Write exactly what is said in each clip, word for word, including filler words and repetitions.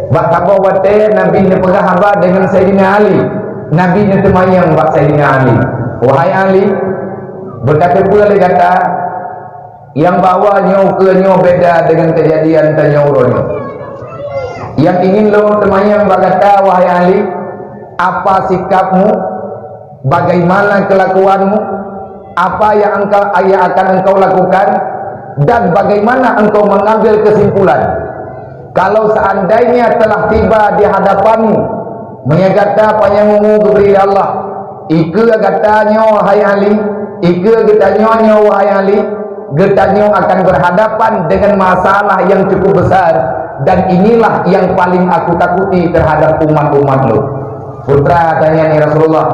Bak saboh watée Nabi neupeugah haba deungon Saidina Ali. Nabi neuteumanyong bak Saidina Ali, "Wahai Ali, beutateupeue lé gata nyang bahwa nyoe ukeue nyoe beda deungon keujadian tanyoe uroe nyoe. Nyang ingin lôn teumanyong bak gata, wahai Ali, apa sikapmu? Bagaimana kelakuanmu? Apa yang engkau, yang akan engkau lakukan? Dan bagaimana engkau mengambil kesimpulan? Kalau seandainya telah tiba di hadapanmu, meunyoe gata panyang umu geubri lé Allah, ikeue gata nyoe, hai Ali, ikeue geutanyoe nyoe, wahai Ali, geutanyoe akan berhadapan dengan masalah yang cukup besar, dan inilah yang paling aku takuti terhadap umat-umat lôn." Putra tanya ni Rasulullah,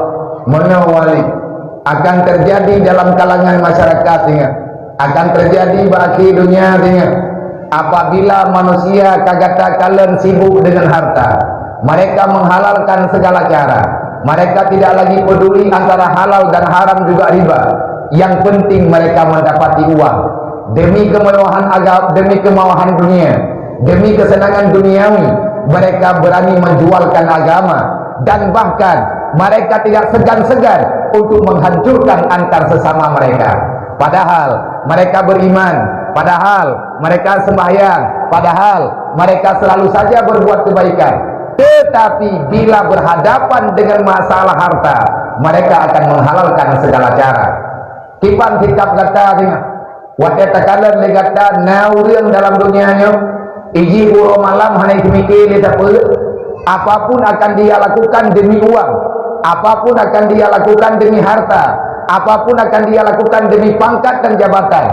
"Meunyoe wali akan terjadi dalam kalangan masyarakat singoh, akan terjadi bak akhé dunia singoh, apabila manusia ka gata kalon sibuk dengan harta, mereka menghalalkan segala cara, mereka tidak lagi peduli antara halal dan haram juga riba, yang penting mereka mendapati uang, demi kemewahan agama, demi kemauan dunia, demi kesenangan duniawi, mereka berani menjualkan agama, dan bahkan mereka tidak segan-segan untuk menghancurkan antar sesama mereka. Padahal mereka beriman, padahal mereka sembahyang, padahal mereka selalu saja berbuat kebaikan. Tetapi bila berhadapan dengan masalah harta, mereka akan menghalalkan segala cara." Kiban sikap gata singoh? Watée takalon lé gata na ureuëng dalam dunia nyoe, ijih uroe malam hana jiseumiké lé sapeue, apapun akan dia lakukan demi uang, apapun akan dia lakukan demi harta, apapun akan dia lakukan demi pangkat dan jabatan,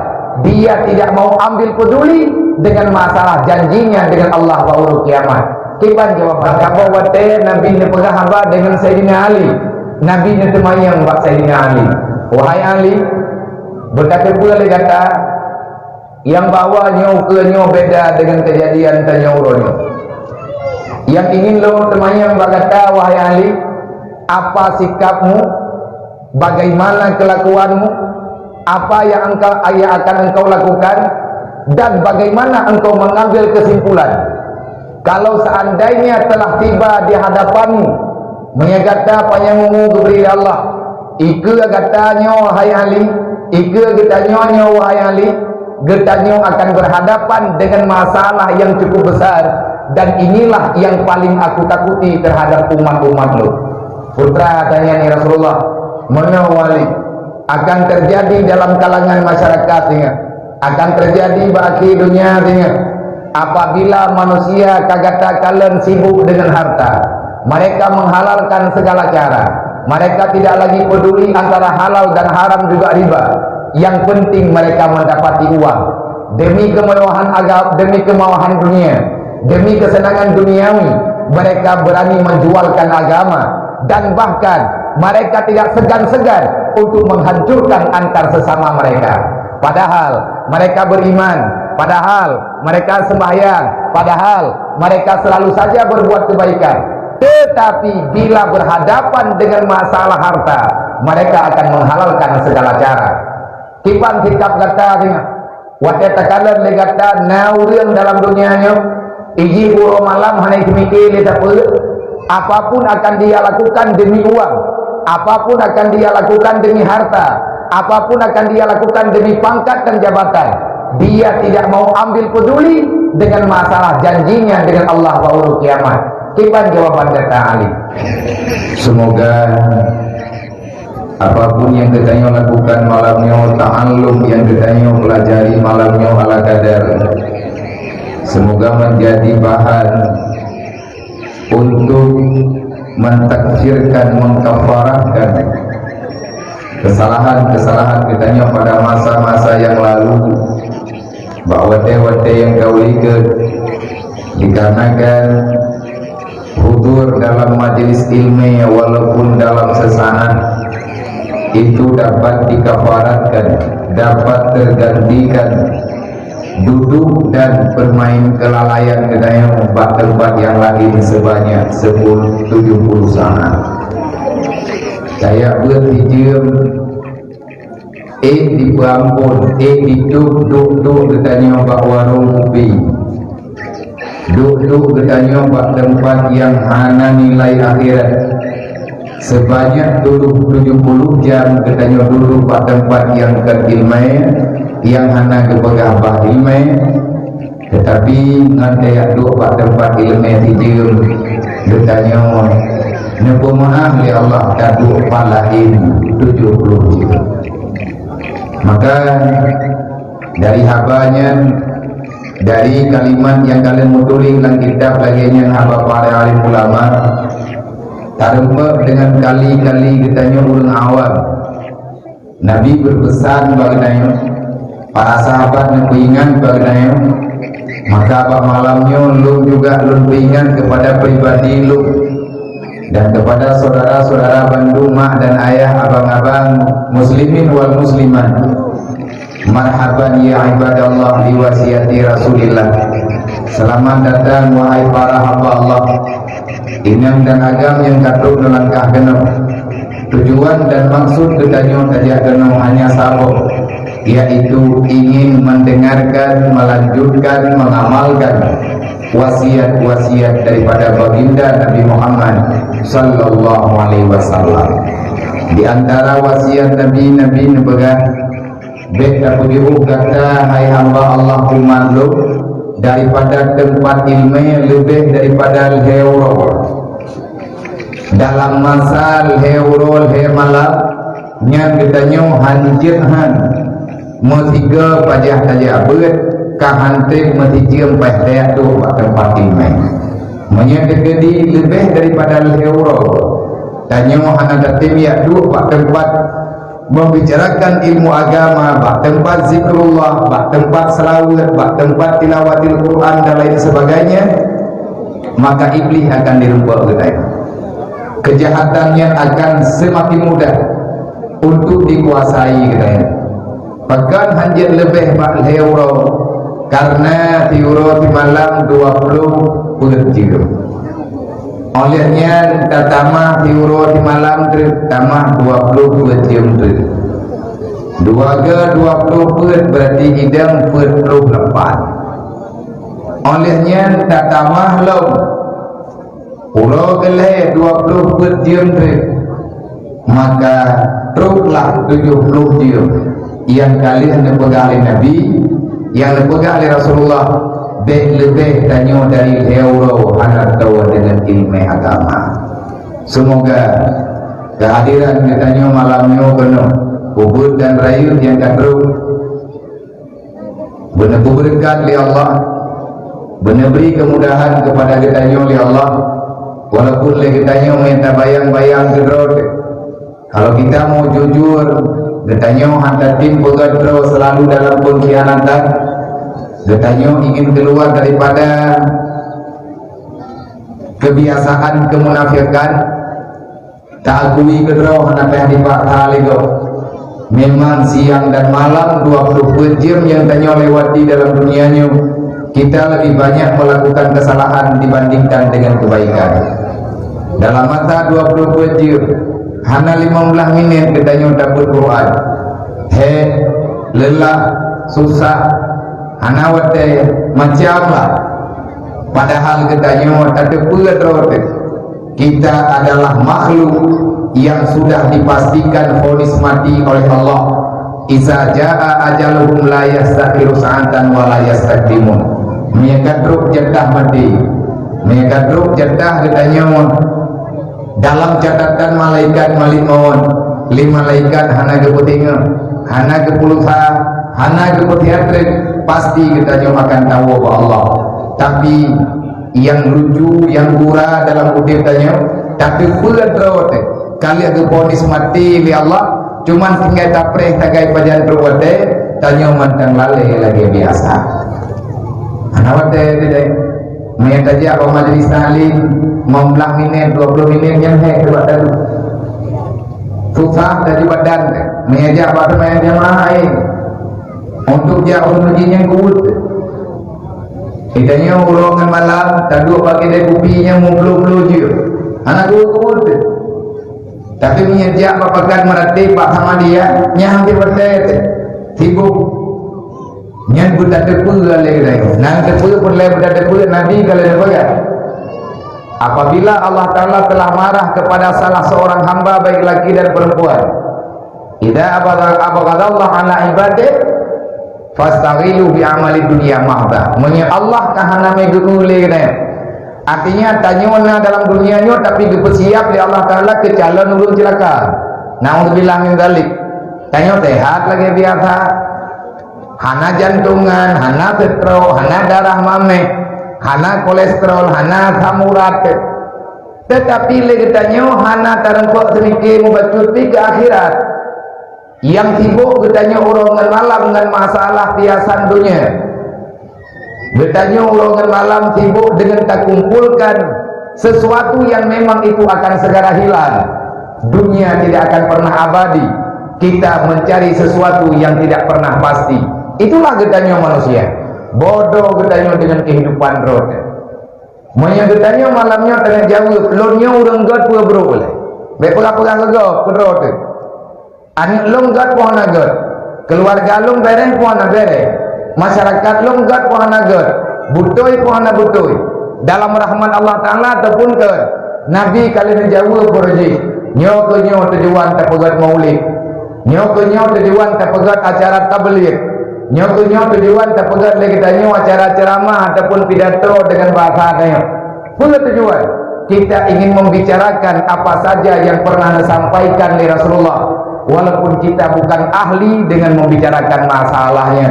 dia tidak mau ambil peduli dengan masalah janjinya dengan Allah bak uroe kiamat. Kiban jawaban? Saboh watée Nabi neupeugah haba deungon Saidina Ali. Nabi neuteumanyong bak Saidina Ali, "Wahai Ali, beutateupeue lé gata nyang bahwa nyoe ukeue nyoe beda deungon keujadian tanyoe uroe nyoe. Nyang ingin lôn teumanyong bak gata, wahai Ali, apa sikapmu? Bagaimana kelakuanmu? Apa yang engkau, yang akan engkau lakukan? Dan bagaimana engkau mengambil kesimpulan? Kalau seandainya telah tiba di hadapanmu, meunyoe gata panyang umu geubri lé Allah, ikeue gata nyoe, hai Ali, ikeue geutanyoe nyoe, wahai Ali, geutanyoe akan berhadapan dengan masalah yang cukup besar, dan inilah yang paling aku takuti terhadap umat-umat lôn." Putra tanya ni Rasulullah, "Meunyoe wali akan terjadi dalam kalangan masyarakat singoh, akan terjadi bak akhé dunia singoh, apabila manusia ka gata kalon sibuk dengan harta, mereka menghalalkan segala cara, mereka tidak lagi peduli antara halal dan haram juga riba, yang penting mereka mendapati uang, demi kemewahan agama, demi kemauan dunia, demi kesenangan duniawi, mereka berani menjualkan agama, dan bahkan mereka tidak segan-segan untuk menghancurkan antar sesama mereka. Padahal mereka beriman, padahal mereka sembahyang, padahal mereka selalu saja berbuat kebaikan. Tetapi bila berhadapan dengan masalah harta, mereka akan menghalalkan segala cara." Kiban sikap gata singoh? Watée takalon lé gata na ureuëng dalam dunia nyoe, ijih uroe malam hana jiseumiké lé sapeue, apapun akan dia lakukan demi uang, apapun akan dia lakukan demi harta, apapun akan dia lakukan demi pangkat dan jabatan, dia tidak mau ambil peduli dengan masalah janjinya dengan Allah bak uroe kiamat. Kiban jawaban gata Ali? Semoga apapun yang geutanyoe lakukan malam nyoe, ta'allum yang geutanyoe pelajari malam nyoe ala kadar, semoga menjadi bahan untuk mentakfirkan, mengkafarahkan kesalahan-kesalahan geutanyoe pada masa-masa yang lalu, bak watée-watée nyang ka u likot, dikarenakan hudur dalam majelis ilmu walaupun dalam sesaat itu dapat dikafaratkan, dapat tergantikan duduk dan bermain kelalaian geutanyoe bak teumpat nyang laén sebanyak sepuluh, tujuh puluh saat. Kaya beuet dijeuem, éh dipeuamphon, éh dituek duek-duek geutanyoe bak warong kupi. Duek-duek geutanyoe bak teumpat nyang hana nilai akhirat. Sebanyak tujoh puluh jam geutanyoe duek bak teumpat nyang kon ileumèe, nyang hana geupeugah bah ileumèe, teutapi ngon tajak duek bak teumpat ileumèe sijeuem, geutanyoe neupeumeu'ah lé Allah taduek pat laén tujoh puluh jeuem. Maka, dari haba nyan, dari kalimat nyang ka lheueh meutuléh lam kitab lagèe nyan haba para alim ulama, tarumpok deungon kali-kali geutanyoe ureueng awam. Nabi beupeusan bak geutanyoe, para sahabat neupeuingat bak geutanyoe, maka bak malam nyoe lôn juga lôn peuingat keupada pribadi lôn dan keupada syedara-syedara bandum, mak dan ayah, abang-abang, muslimin wal muslimat. Marhaban ya ibadallah li wasiati Rasulillah. Seulamat datang, wahai para hamba Allah. Inong dan agam nyang ka trok neulangkah keunoe. Tujuan dan maksud geutanyoe tajak keunoe hanya saboh, yaitu ingin mendengarkan, melanjutkan, mengamalkan wasiat-wasiat daripada Baginda Nabi Muhammad sallallahu alaihi wasallam. Di antara wasiat Nabi, Nabi neupeugah, "Bèk tapeujiôh gata, hai hamba Allah, umat lôn, daripada teumpat ileumèe leubeh daripada lhèe uroe." Dalam masa lhèe uroe lhèe malam nyan geutanyoe hanjeuet han meusigoe pajoh tajak beuet, ka han trép meusijeuem paih tajak duek bak teumpat ileumèe. Meunyoe teukeudi leubeh daripada lhèe uroe, tanyoe hana tatem jak duek bak teumpat membicarakan ilmu agama, bak teumpat zikrullah, bak teumpat seulaweuet, bak teumpat tilawatil Quran dan lain sebagainya, maka Iblih akan dirumpok geutanyoe. Keujahatan nyan akan seumaken mudah untuk dikuasai geutanyoe. Pakon hanjeuet leubeh bak lhèe uroe, kareuna siuroe simalam dua ploh peuet jeuem. Óh lheueh nyan tatamah siuroe simalam treuk, tamah dua ploh peuet jeuem treuk. Dua goe dua ploh peuet, beurati idong peuet ploh lapan. Óh lheueh nyan tatamah lom uroe keulhèe dua ploh peuet jeuem treuk, maka troklah tujoh ploh jeuem nyang ka lheueh neupeugah lé Nabi, nyang neupeugah lé Rasulullah, bèk leubeh tanyoe dari lhèe uroe hana toe deungon ileumèe agama. Seumoga keuhadiran geutanyoe malam nyoe keunoe, ubit dan rayeuk nyang ka trok, beuneupeubeurekat lé Allah, beuneubri keumudahan keupada geutanyoe lé Allah, walaupun lé geutanyoe meunan tabayang-bayang keudroe teuh. Kalau kita mau jujur, geutanyoe han tatem peugah droe selalu dalam pengkhianatan. Geutanyoe ingin keluar daripada kebiasaan kemunafikan. Taakui keudroe hana payah dipaksa lé gob. Memang siang dan malam dua ploh peuet jeuem nyang tanyoe lewati dalam dunia nyoe, kita lebih banyak melakukan kesalahan dibandingkan dengan kebaikan. Dalam masa dua ploh peuet jeuem, hana limong blaih minét geutanyoe tabeuet Quran. Hék, leulah, susah, hana watèe, macam lah. Padahal geutanyoe tateupeue droe teuh, kita adalah makhluk yang sudah dipastikan vonis mati oleh Allah. "Iza jaa ajaluhum la yastakhiru sa'atan wa la yastaqdimun." Meunyo ka trok jatah maté, meunyo ka trok jatah geutanyoe, dalam catatan malaikat malik maut, lé malaikat hana geupeutinggai, hana geupulusa, hana geupeusiatrek, pasti geutanyoe akan tawoe bak Allah. Tapi nyang lucu, nyang gura dalam udeb tanyoe, tateupeue droe teuh ka lheueh geuvonis maté lé Allah, cuman tinggai tapreh sagai pajan trok watèe, tanyoe mantong lalè lagèe biasa. Hana watèe teuh deh. Meunyo tajak bak majlis taklim, limong blaih minét, dua ploh minét nyan hék teuh bak talu. Susah taju badan, meunyo jak bak seumayang jamaah laén. Untuk jak u masjid nyan kuweuet. Geutanyoe uroe ngon malam taduek bak keudè kupi nyan meubloe-bloe jeuet. Hana kuweuet-kuweuet. Tapi meunyo jak bak Pakat Meuratéb, bak Samadiyah, nyan hampir watèe teuh. Sibuk. Nyan beutateupeue lé geutanyoe. Nyan teupeue peureulée beutateupeue Nabi ka lheueh geupeugah. Apabila Allah Taala telah marah kepada salah seorang hamba baik laki dan perempuan, "Idza abghadha-, abghadallahu ala ibadih, fastaghilu bi amali dunya mahda." Meunyoe Allah ka hana mé geu lé geutanyoe, artinya tanyoe na dalam dunia nyoe tapi geupeusiap lé Allah Taala keu calon ureuëng ceulaka. Naudzubillah min dzalik. Tanyoe sehat lagée biasa. Hana jantungan, hana stroke, hana darah mameh, hana kolesterol, hana asam urat. Tetapi lé geutanyoe hana tareumpok seumike mubacut pi keu akhirat. Nyang sibok geutanyoe uroe ngon malam ngon masalah piasan donya. Geutanyoe uroe ngon malam sibok deungon takumpulkan sesuatu yang memang itu akan segera hilang. Dunia tidak akan pernah abadi. Kita mencari sesuatu yang tidak pernah pasti. Itulah geutanyoe manusia. Bodoh geutanyoe deungon kehidupan droe teuh. Meunyoe geutanyoe malam nyoe teungoh jaweueb, "Lôn nyoe ureuëng gét peue brok lé." Bék peugah-peugah keu gob, keu droe teuh. Aneuëk lôn gét peue hana gét. Keuluwarga lôn béréh peue hana béréh. Masyarakat lôn gét peue hana gét. Beutôi peue hana beutôi. Dalam rahmat Allah Taala ataupun keu Nabi ka lheueh neujaweueb peue jih. Nyoe keuh nyoe tujuan tapeugét maulid. Nyoe keuh nyoe tujuan tapeugét acara tabligh. Nyoe keuh nyoe tujuan tapeugét lé geutanyoe acara ceramah ataupun pidato deungon bahasa tanyoe. Peue tujuan? Kita ingin membicarakan apa saja yang pernah disampaikan lé Rasulullah, walaupun kita bukan ahli dengan membicarakan masalahnya.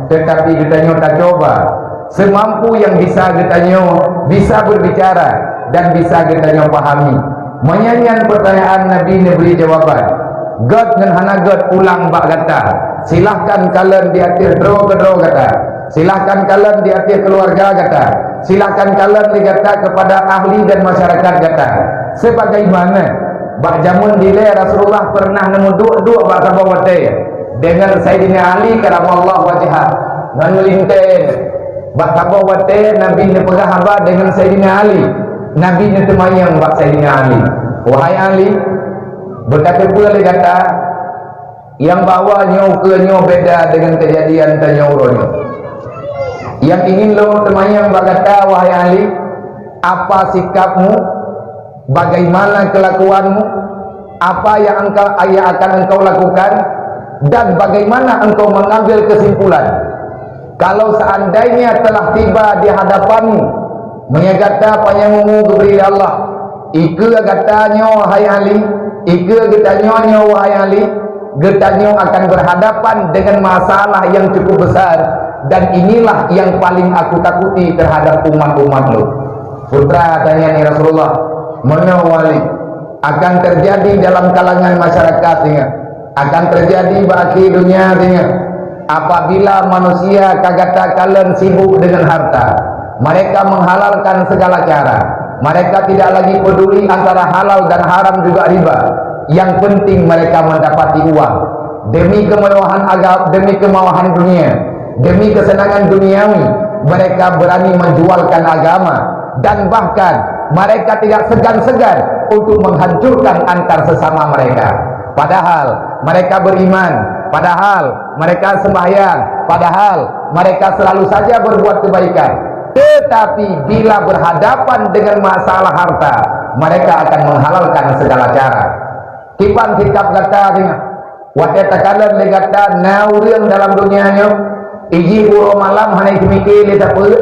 Tetapi geutanyoe tacoba semampu yang bisa geutanyoe bisa berbicara dan bisa geutanyoe pahami. Meunyoe nyan pertanyaan Nabi neubri jawaban, gét ngon hana gét pulang bak gata. Silahkan kalon di ateueh droe keudroe gata. Silahkan kalon di ateueh keuluwarga gata. Silahkan kalon lé gata kepada ahli dan masyarakat gata. Sebagaimana bak jameun dilée Rasulullah pernah neumeuduek-duek bak saboh watée deungon Saidina Ali karamallahu wajhah ngon meulintée. Bak saboh watée Nabi neupeugah haba deungon Saidina Ali. Nabi neuteumayang bak Saidina Ali, "Wahai Ali, beutateupeue lé gata, nyang bahwa nyoe keuh nyoe beda deungon keujadian tanyoe uroe nyoe. Nyang ingin lôn teumayang bak gata, wahai Ali, apa sikapmu, bagaimana kelakuanmu, apa yang engkau, yang akan engkau lakukan, dan bagaimana engkau mengambil kesimpulan. Kalau seandainya telah tiba di hadapanmu, meunyoe gata panyang umu geubri lé Allah, ikeue gata nyoe, hai Ali, ikeue geutanyoe nyoe, wahai Ali, geutanyoe akan berhadapan dengan masalah yang cukup besar, dan inilah yang paling aku takuti terhadap umat-umat lôn." Putra tanya ni Rasulullah, "Meunoe wali akan terjadi dalam kalangan masyarakat singoh, akan terjadi bak akhé donya singoh, apabila manusia ka gata kalon sibuk dengan harta, mereka menghalalkan segala cara, mereka tidak lagi peduli antara halal dan haram juga riba, yang penting mereka mendapati uang demi kemewahan agama, demi kemauan dunia, demi kesenangan duniawi, mereka berani menjualkan agama, dan bahkan mereka tidak segan-segan untuk menghancurkan antar sesama mereka. Padahal mereka beriman, padahal mereka sembahyang, padahal mereka selalu saja berbuat kebaikan. Tetapi bila berhadapan dengan masalah harta, mereka akan menghalalkan segala cara." Kiban sikap gata singoh? Watée takalon lé gata na ureuëng dalam donya nyoe, ijih uroe malam hana jiseumiké lé sapeue,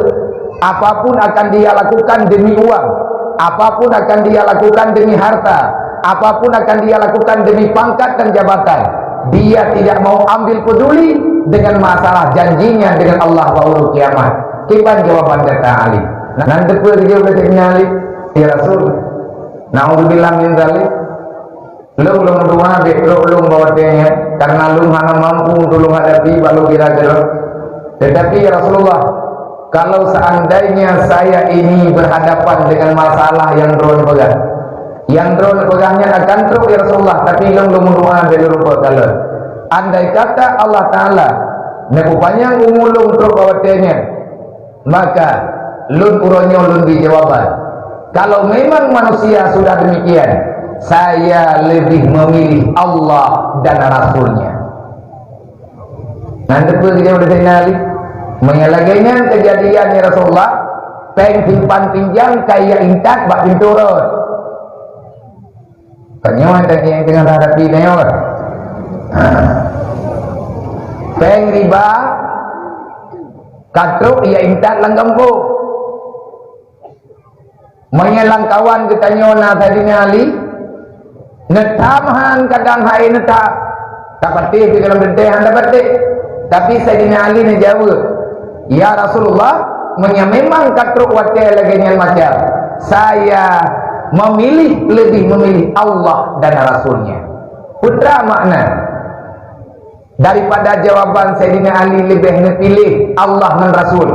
apapun akan dia lakukan demi uang, apapun akan dia lakukan demi harta, apapun akan dia lakukan demi pangkat dan jabatan, dia tidak mau ambil peduli dengan masalah janjinya dengan Allah bak uroe kiamat. Kiban jawaban gata Ali? Nan teupeue geujaweueb lé Saidina Ali, "Ya Rasul, naudzubillah min dzalik. Lôn, lôn meudoá bék trok lôn bak watée nyan, karena lôn hana mampu untuk lôn hadapi bak lôn kira keudroe. Tetapi, ya Rasulullah, kalau seandainya saya ini berhadapan dengan masalah nyang droe neupeugah, nyang droe neupeugah nyan akan trok, ya Rasulullah, tapi lôn, lôn meudoá bék lôn rumpok kalon. Andai kata Allah Taala neupeupanyang umu lôn trok bak watée nyan, maka lôn uroe nyoe lôn bri jawaban. Kalau memang manusia sudah demikian, saya lebih memilih Allah dan Rasul-Nya." Nan teupeue geujaweueb lé Saidina Ali? Meunyoe lagée nyan keujadian, ya Rasulullah, péng simpan pinjam ka ijak intat bak pintoe rot. Tanyoe nyang teungoh hadapi tanyoe kan? Ha. Péng riba ka trok ijak intat lam gampông. Meunyoe lam kawan geutanyoe na Saidina Ali, neutam han kadang hai neutam. Tapatéh di dalam teuntée han tapatéh. Tapi Saidina Ali neujaweueb, "Ya Rasulullah, meunyoe memang ka trok watée lagée nyan macam, saya memilih, lebih memilih Allah dan Rasul-Nya." Peue treuk makna? Daripada jawaban Saidina Ali leubeh neupiléh Allah ngon Rasul,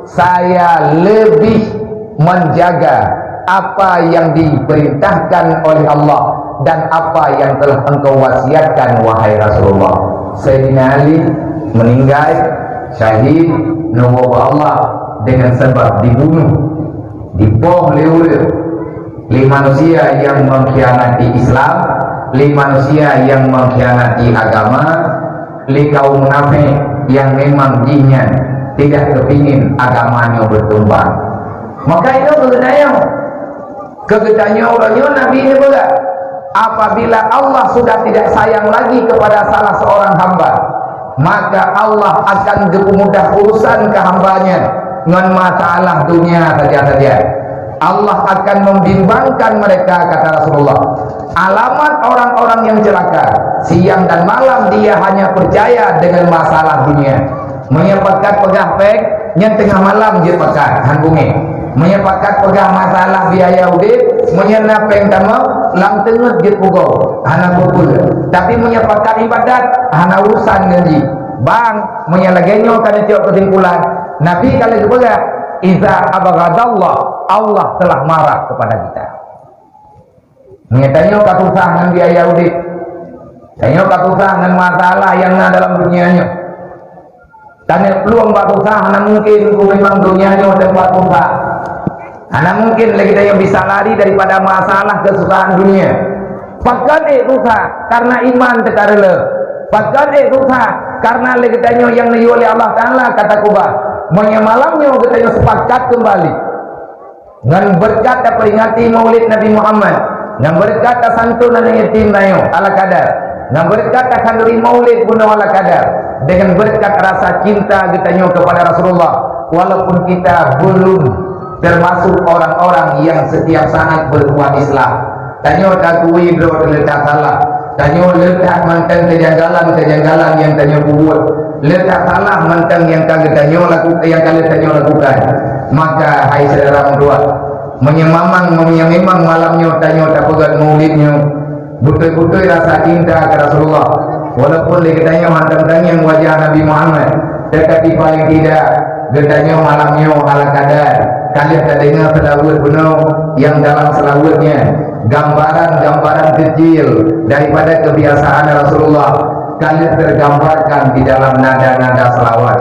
"Saya lebih menjaga apa yang diperintahkan oleh Allah dan apa yang telah engkau wasiatkan, wahai Rasulullah." Saidina Ali meninggai syahid neuwoe bak Allah dengan sebab dibunuh, dipoh lé ureuëng, lé manusia nyang mengkhianati Islam, lé manusia nyang mengkhianati agama, lé kaum munafék nyang memang jih nyan tidak kepingin agama nyoe berkembang. Maka itu keugeunayang, keugeunayang uroe nyoe Nabi neupeugah, apabila Allah sudah tidak sayang lagi kepada salah seorang hamba, maka Allah akan geupeumudah urusan keu hamba-Nya ngon masalah dunia saja-saja. Allah akan membimbangkan mereka, kata Rasulullah. Alamat orang-orang yang celaka, siang dan malam dia hanya percaya dengan masalah dunia. Meunyoe pakat peugah péng, nyan teungoh malam jeuet pakat, han beungéh. Meunyoe pakat peugah masalah biaya udeb, meunyoe na péng tamong, lam teungeut jeuet pugoe, hana peue-peue. Tapi meunyoe pakat ibadat, hana urusan ngon jih. Bang, meunyoe lagée nyoe ka neucok keusimpulan, Nabi ka lheueh geupeugah, "Iza abghadallah, Allah telah marah kepada kita." Meunyoe tanyoe ka susah ngon biaya udeb, tanyoe ka susah ngon masalah nyang na dalam dunia nyoe, tanyoe plueng bak susah, hana mungkin memang dunia nyoe teumpat susah. Hana mungkin lé geutanyoe bisa lari daripada masalah keususahan dunia. Pakon ék susah? Karena iman teuka reuloh. Pakon ék susah? Karena lé geutanyoe nyang neuyue lé Allah Taala ka takeubah. Meunyoe malam nyoe geutanyoe sepakat keumbali ngon beureukat taperingati Maulid Nabi Muhammad, ngon beureukat tasantun aneuk yatim tanyoe ala kadar, ngon beureukat takhanduri Maulid bunoe ala kadar, dengan beureukat rasa cinta geutanyoe kepada Rasulullah, walaupun kita belum termasuk orang-orang yang setiap saat berbuat islah. Tanyoe takui droe le that salah. Tanyoe le that mantong kejanggalan-kejanggalan nyang tanyoe peubuet. Le that salah mantong nyang ka geutanyoe laku-, nyang ka lheueh tanyoe lakukan. Maka, hai syedara meutuah, meunyoe mamang, meunyoe memang malam nyoe tanyoe tapeugét maulid nyoe, beutôi-beutôi rasa cinta keu Rasulullah. Walaupun lé geutanyoe hana tanyang wajah Nabi Muhammad, tetapi paling tidak geutanyoe malam nyoe ala kadar ka lheueh tadeungoe seulaweuet bunoe nyang dalam seulaweuet nyan gambaran-gambaran kecil daripada kebiasaan Rasulullah ka lheueh tergambarkan di dalam nada-nada selawat.